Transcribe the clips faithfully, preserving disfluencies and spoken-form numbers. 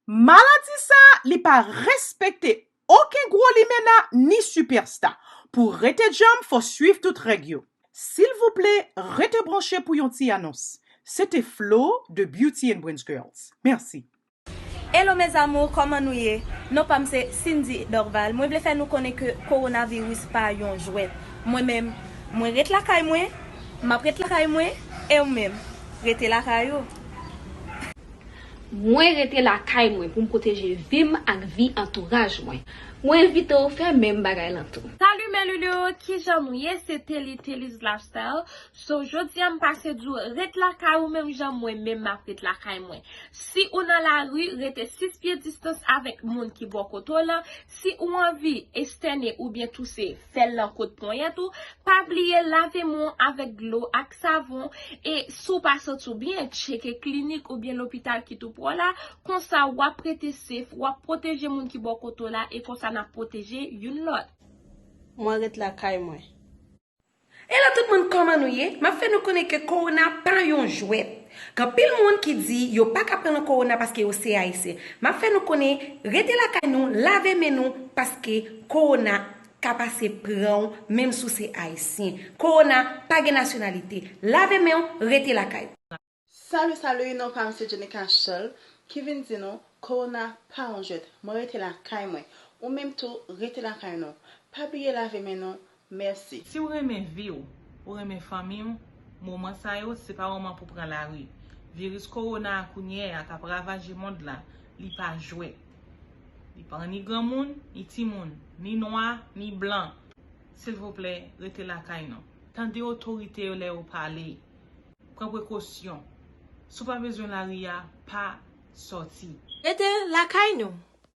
Maladi sa, li pa respekte okenn gwo limena ni sipèsta. Pou rete djanm, fò swiv tout règ yo. Silvouplè, rete branche pou yon ti anons. Se te Flo de Beauty and Brains Girls. Mèsi. Hello mes amours, kòman nou ye? Non pa m se Cindy Dorval. Mwen vle fè nou konnen ke kowonaviris pa yon jwèt. Mwen menm, mwen ret lakay mwen, m ap ret lakay mwen, e ou menm, rete lakay ou. Mwen rete lakay mwen pou m pwoteje vi m ak vi antouraj mwen. Mwen envite w fè menm bagay lan tou. Salut mes loulous, kijan nou ye? Se Telly, Telly's Lifestyle. So, jodi a m pase di w, ret lakay ou menm jan mwen menm m ap ret lakay mwen. Si ou nan lari, rete sis pye distans avèk moun ki bò kote w lan. Si ou anvi estène oubyen touse, fè l lan kot ponyèt ou. Pa bliye lave men w avèk dlo ak savon. E si w pa santi w byen, tcheke klinik oubyen lopital ki tou pre w la. Konsa, w ap rete safe, w ap pwoteje moun ki bò kote w la, e konsa n ap pwoteje youn lòt. Mwen ret lakay mwen. Hello tout moun, kòman nou ye? M ap fè nou konnen ke kowona pa yon jwèt. Gen anpil moun ki di yo pa ka pran nan kowona paske yo se ayisyen. M ap fè nou konnen, rete lakay nou, lave men nou paske kowona ka pase pran w menm si w se ayisyen. Kowona pa gen nasyonalite. Lave men w, rete lakay ou. Salut, salut, non pa m se Jenica Charles ki vin di nou, kowona pa yon jwèt, mwen rete lakay mwen, ou menm tou rete lakay nou, pa bliye lave men nou, mèsi. Si w renmen vi w, ou renmen fanmi w, moman sa yo se pa moman pou pran lari. Viris kowona a kounye a k ap ravaje mond la, li pa jwèt. Li pran ni granmoun, ni timoun, ni nwa, ni blan. Silvouplè, rete lakay nou. Tande otorite yo lè yo pale. Pran prekosyon. Si w pa bezwen lari a, pa sòti. Rete lakay nou.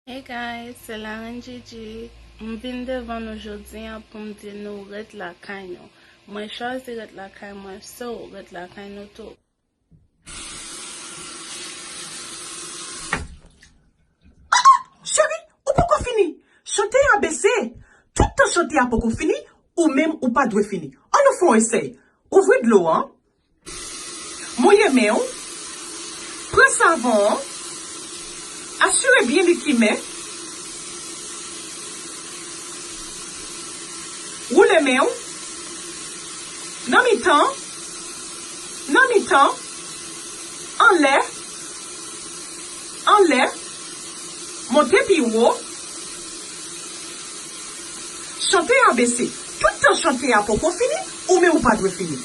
Hey guys, se Larenn Gigi. M vin devan nou jodi a pou m di nou ret lakay nou. Mwen chwazi ret lakay mwen, so ret lakay nou tou. Cheri, ou poko fini. Chante a bese. Tout tan chante a poko fini, ou menm ou pa dwe fini. Ann nou fè yon esèy. Ouvri dlo an. Mouye men w. Pran savon an. Asire byen li kimen. Woule men w. Nan mitan. Nan mitan. Anlè. Anlè. Monte pi wo. Chante a bese. Tout tan chante a poko fini, ou menm ou pa dwe fini.